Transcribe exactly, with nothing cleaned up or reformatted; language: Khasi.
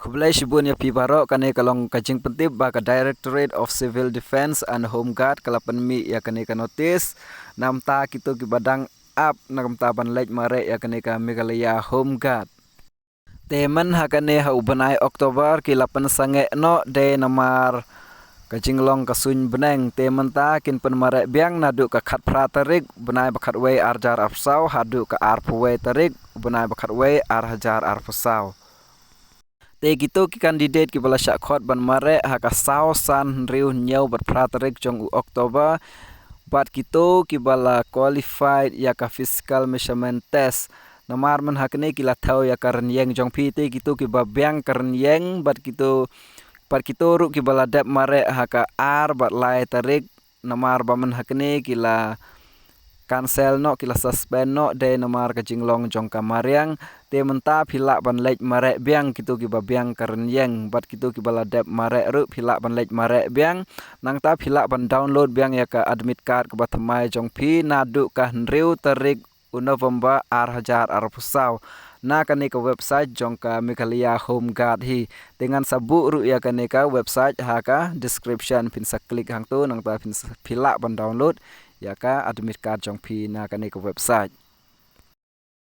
Khublei shibun ïa phi baroh. Kane ka long ka jingpyntip ba ka Directorate of Civil Defence and Home Guard ka la pynmih ïa kane ka notice namta kito kiba dang ap na ka bynta ban leit mareh ïa kane ka Meghalaya Home Guard. Te mynha kane ha u bnai October ki la pynsangeh noh dei namar ka jinglong ka suiñ bneng. Te mynta kin pynmareh biang naduh ka khatphra tarik bnai ba khatwei ar hajar arphew saw haduh ka arphew wei tarik bnai ba khatwei ar hajar arphew saw. Te kito ki candidate kiba la shah khot ban mareh ha ka saw san hynriew hynñiew bad phra tarik jong u October bad kito kiba la qualified ïa ka physical measurement test. Namar mynha kane ki la thew ïa ka rynïeng jong phi. Te kito kiba biang ka rynïeng bad kito bad kito ruh kiba la dep mareh ha ka ar bad lai tarik namar ba mynha kane ki la cancel noh, ki la suspend noh dei namar ka jinglong jong ka mariang. Te mynta phi lah ban leit mareh biang kito kiba biang ka rynïeng bad kito kiba la dep mareh ruh phi lah ban leit mareh biang. Nangta phi lah ban download biang ïa ka admit card kaba thymmai jong phi naduh ka hynriew tarik u November ar hajar arphew saw na kane ka website jong ka Meghalaya Home Guard hi. Te ngan sa buh ruh ïa kane ka website ha ka description, phin sa click hangto nangta phin sa, phi lah ban download ïa ka admit card jong phi na kane ka website.